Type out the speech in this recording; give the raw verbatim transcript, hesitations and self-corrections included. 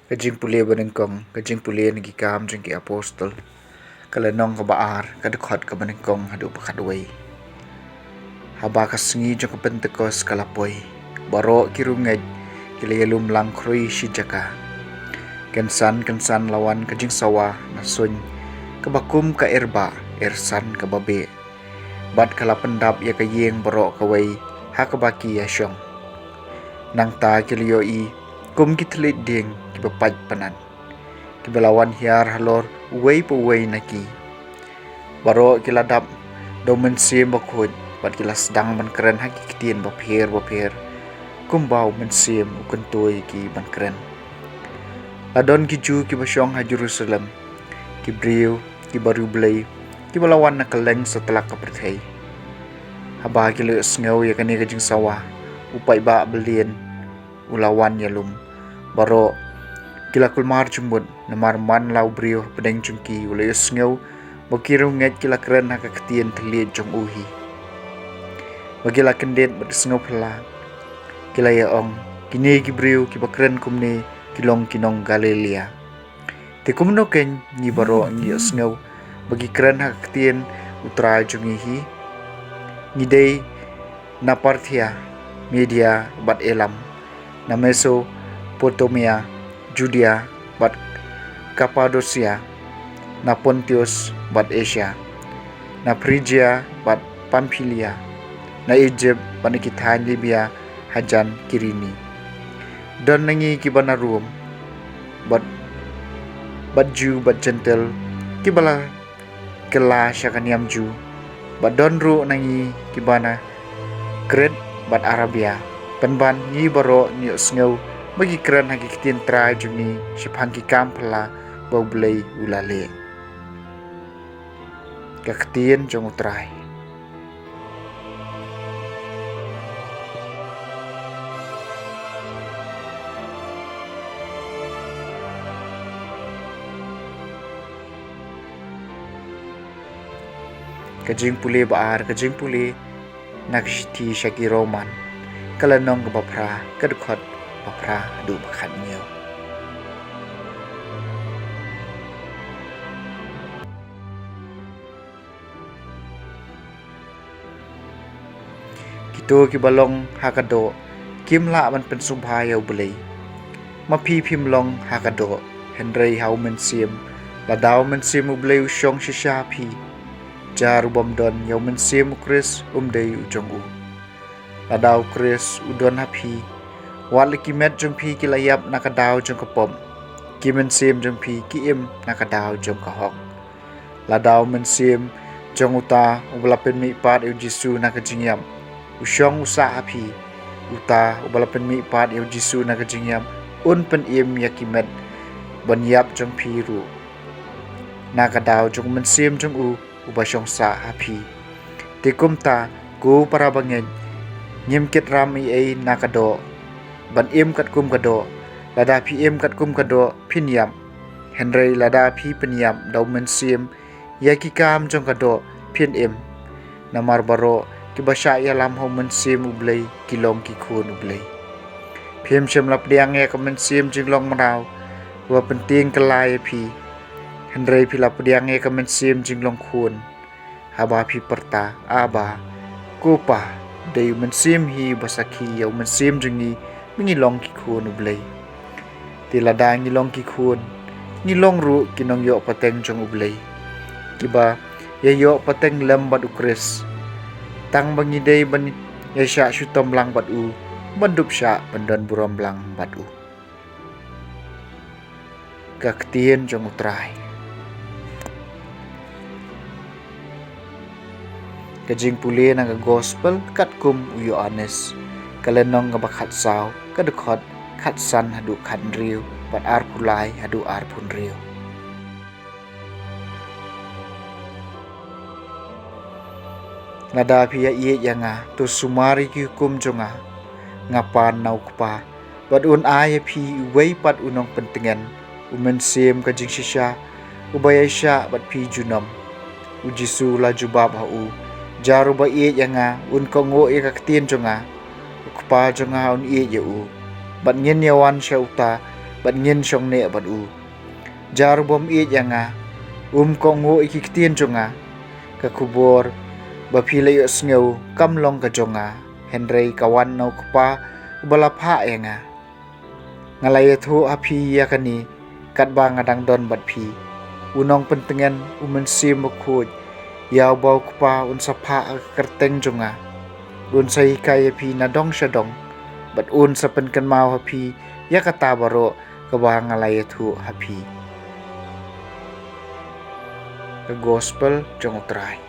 Ka jingpule banyngkong, ka jingpule na ki Kam jong ki Apostol, ka lynnong kaba ar, ka dkhot kaba nyngkong haduh ba khatwei. Haba ka sngi jong ka Pentekost ka la poi, baroh ki riewngeit ki la ïalum lang khrui shi jaka. Kynsan kynsan la wan ka jingsawa na suiñ, kaba kum ka irbah irsan kaba beh, bad ka la pyndap ïa ka ïing baroh kawei ha kaba ki ïashong. Nangta ki la ïohi kum ki thylliej dieng kiba pait pynat, kiba la wan hiar halor uwei pa uwei na ki. Baroh ki la dap da u Mynsiem Bakhuid, bad ki la sdang ban kren ha ki ktien bapher bapher, kumba u Mynsiem u kyntu ïa ki ban kren. La don ki Jiw kiba shong ha Jerusalem, ki briew kiba riewblei, kiba la wan na kylleng satlak ka pyrthei. Haba ki la ïohsngew ïa kane ka jingsawa, u paidbah balian u la wan ïalum. Baroh ki la kulmar jingmut, namar man la u briew hapdeng jong ki u la ïohsngew ba ki riewngeit ki la kren ha ka ktien thylliej jong u hi. Ba ki la kyndit bad ïohsngew phylla, ki la ïa-ong, "Kine ki briew kiba kren kumne ki long ki nong Galilea. Te kumno keiñ ngi baroh ngi ïohsngew ba ki kren ha ka ktien U Trai jong ngi hi? Ngi dei na Parthia, Media bad Elam, na Mesopotamia, Judia bad Kapadosia, na Pontius bad Asia, na Phrijia bad Pamphilia, na Ijipt bad na ki thaiñ Libia hajan Kirini. Don na ngi kiba na Rom, bad, bad Jiw bad Jentil, kiba la kylla sha ka niam Jiw, bad don ruh na ngi kiba na Krit bad Arabia. Pynban ngi baroh ngi ïohsngew ba ki kren ha ki ktien Trai jong ngi shaphang ki kam phylla ba U Blei u la leh." Ka ktien jong U Trai. Ka jingpule ba ar, ka jingpule na ka shithi sha ki Roman, ka lynnong kaba phra, ka dkhot ba phra haduh ba khathynñiew. Kito kiba long ha ka doh kim lah ban pynsngewbha ïa U Blei. Ma phi phim long ha ka doh, hynrei ha U Mynsiem. Lada U Mynsiem U Blei u shong shisha ha phi, jar u bym don ïa U Mynsiem U Khrist um dei u jong u. Lada U Khrist u don ha phi, wat la ki met jong phi ki la ïap na ka daw jong ka pop, ki mynsiem jong phi ki im na ka daw jong ka hok. Lada U Mynsiem jong uta uba la pynmihpat ïa U Jisu na ka jingïap u shong u sah ha phi, uta uba la pynmihpat ïa U Jisu na ka jingïap un pynim ïa ki met ban ïap jong phi ruh na ka daw jong U Mynsiem jong u uba shong sah ha phi. Te kumta, ko para bangeit, ngim kit ram ei ei na ka doh ban im katkum ka doh. Lada phi im katkum ka doh, phin ïap. Hynrei lada phi pynïap da U Mynsiem ïa ki kam jong ka doh, phin im. Namar baroh kiba shah ïalam ha U Mynsiem U Blei ki long ki khun U Blei. Phim shym la pdiang ïa ka mynsiem jinglong mraw ba pyntieng kylla ïa phi, hynrei phi la pdiang ïa ka mynsiem jinglong khun, haba phi pyrta, "Abba, ko Pa." Dei U Mynsiem hi ba sakhi ïa U Mynsiem jong ngi ba ngi long ki khun U Blei. Te lada ngi long ki khun, ngi long ruh ki nongïoh pateng jong U Blei, kiba ïa ïoh pateng lem bad U Khrist, tang ba ngi dei ban ïa shah shitom lang bad u, ban dup shah pyndon burom lang bad u. Ka ktien jong U Trai. Ka jingpule na ka Gospel katkum u Ïoannis, ka lynnong kaba khatsaw, ka dkhot khatsan haduh khathynriew, bad arphew lai haduh arphew hynriew. Lada phi ïa ïeit ïa nga, to sumar ïa ki hukum jong nga. Nga pan na U Kpa, bad un ai ïa phi uwei pat u nongpyntngen, U Mynsiem ka jingshisha, uba ïaishah bad phi junom. U Jisu u la jubab ha u, "Jar uba ïeit ïa nga, un kohnguh ïa ka ktien jong nga. U Kpa jong nga un ïeit ïa u, bad ngin ïa wan sha uta, bad ngin shong neh bad u. Jar u bym ïeit ïa nga, um kohnguh ïa ki ktien jong nga. Ka khubor ba phi la ïohsngew kam long ka jong nga, hynrei ka wan na u Kpa uba la phah ïa nga. Nga la ïathuh ha phi ïa kane katba nga dang don bad phi. U Nongpyntngen, u Mynsiem Bakhuid, ïa uba u Kpa un sa phah ha ka kyrteng jong nga, un sa hikai ïa phi na dong sha dong, bad un sa pynkynmaw ha phi ïa kata baroh kaba nga la ïathuh ha phi. Ka Gospel jong U Trai.